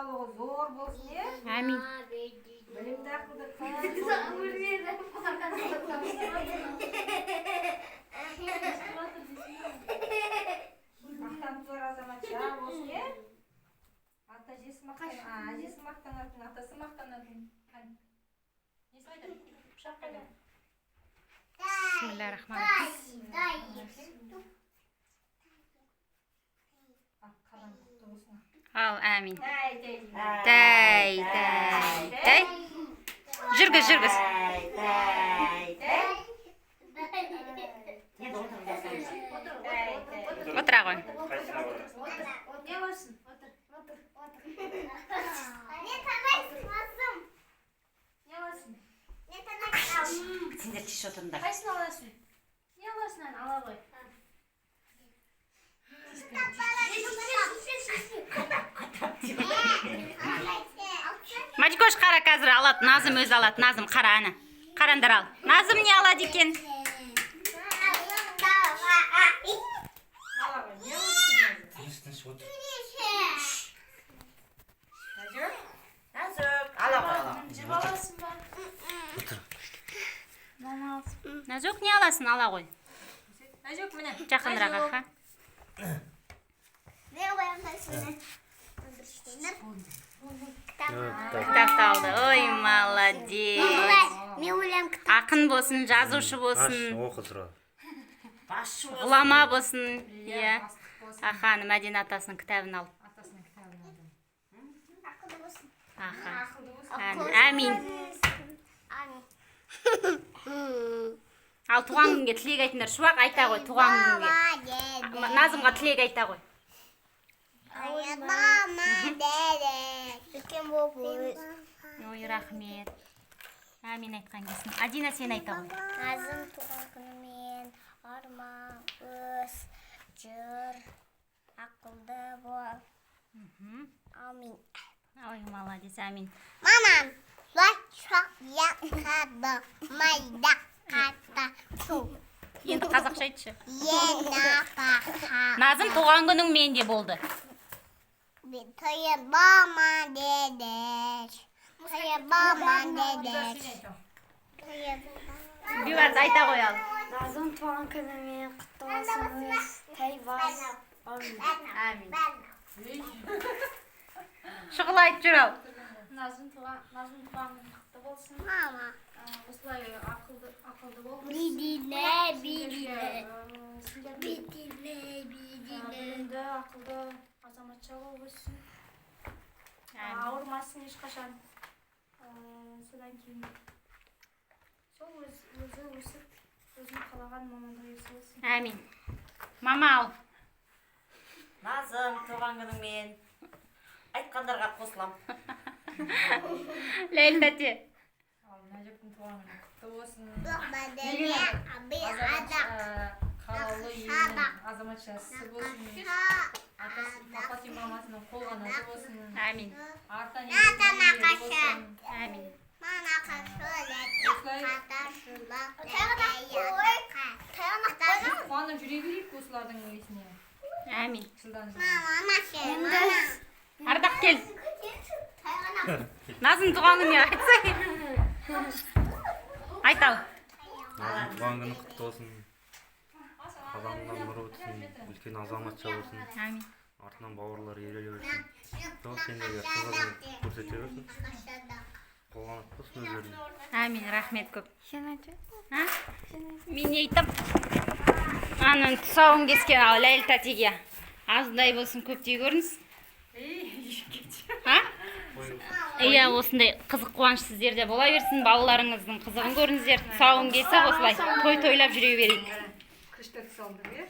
Денсаулығы зор болсын, иә. Әмин. Білімді, ақылды қыз болсын. Мақтан тұтар азаматша болсын, иә. Ата әжесі мақтан, әжесі мақтанатын, атасы мақтанатын. Қане, несі қайда, пышақ қайда? Бисмиллахиррахманиррахим. Ал, қадам құтты болсын. Ал, әмин. Тәй, тәй. Тәй, тәй, тәй. Жүргіз, жүргіз. Тәй, тәй, тәй. Енді отырыңдар. Тәй, тәй. Отыра ғой. Не аласың? Отыр. Не аласың? Сендер тише отырыңдар. Қайсысын аласың? Не аласың, әне, ала ғой. Мадикош, қара, қазір алады. Назым өзі алады. Назым, қара, ана. Қараңдар, ал. Назым не алады екен? Ала ғой, не аласың, Назым? Тыныш, тыныш отыр. Нәзік? Нәзік, ала ғой, ала. Жеп аласың ба? Отыр. Нәзік, не аласың, ала ғой. Нәзік, міне. Жақынырақ, аха. Кітапты алды. Ой, молодец. Мен ойлаймын, кітап. Ақын болсын, жазушы Аш, болсын, оқы сұрады. Басшы болсын. ғұлама болсын. Иә. Бастық болсын. Аха, ана Мәдина атасының кітабын алып. Атасының кітабын алды. Ақылды болсын. Аха. Ақылды болсын. Әмин. Әмин. Ал, туған күнге тілек айтыңдар. Шуақ, айта ғой туған күнге. Мама, деде. Назымға тілек айта ғой. Мама, деде. Үлкен болып өс. Ой, рахмет. Әмин айтқан келсін. Адина, сен айта ғой. Назым, туған күнімен, арман, өс, жүр, ақылды бол. Әмин. Ой, молодец, әмин. Мамам, майда майда қата су. Енді қазақша айтшы. Ена. Назым, туған күнің менде болды. Твоя мама, деде. Твоя мама, деде. Сен айта. Бибарыс, айта ғой, ал. Назым, туған күнімен құтты болсын, өс, тай бас. Әмин. Әмин. Шұғыла айтып жүр, ал. Назым, туған күні құтты болсын. Мама. Осылай ақылды ақылды бол. Бидине, бидине. Сендерге Бидине, бидине. білімді, ақылды азаматша болып өссін. Ауырмасын ешқашан. Содан кейін сол өзі өсіп, өзінің қалаған мамандық иесі болсын. Әмин. Мама, ал. Назым, туған күніңмен. Айтқандарға қосылам. Ләйлі тәте. Ал, Нәзіктің туған күні құтты болсын. Қалаулы елінің азаматшасы болсын. Атасы, папасы, мамасының қолғанаты болсын. Әмин. Артынан ерлері болсын. Әмин. Осылай қуанып жүре берейік осылардың несіне. Әмин. Жылдан жылға. Ардақ, кел. Назым туған күніне айтсай. Айт, ал. Назым, туған күні құтты болсын. Қадамынан нұр өтсін, үлкен азаматша болсын. Әмин. Артынан бауырлары ере берсін. Сол сендерге қызығын көрсете берсін. Қолғанат болсын өздеріне. Әмин, рахмет көп. Сен айтшы. А? Мен не айтам? Аның тұсауын кескен, ал, Ләйлі тәтеге. Аздай болсын, көптей көріңіз. А? Иә, осындай қызық қуаныш сіздерде бола берсін, балаларыңыздың қызығын көріңіздер. Тұсауын кесіп, осылай той тойлап жүре берейік. Күшті тұсалды, иә.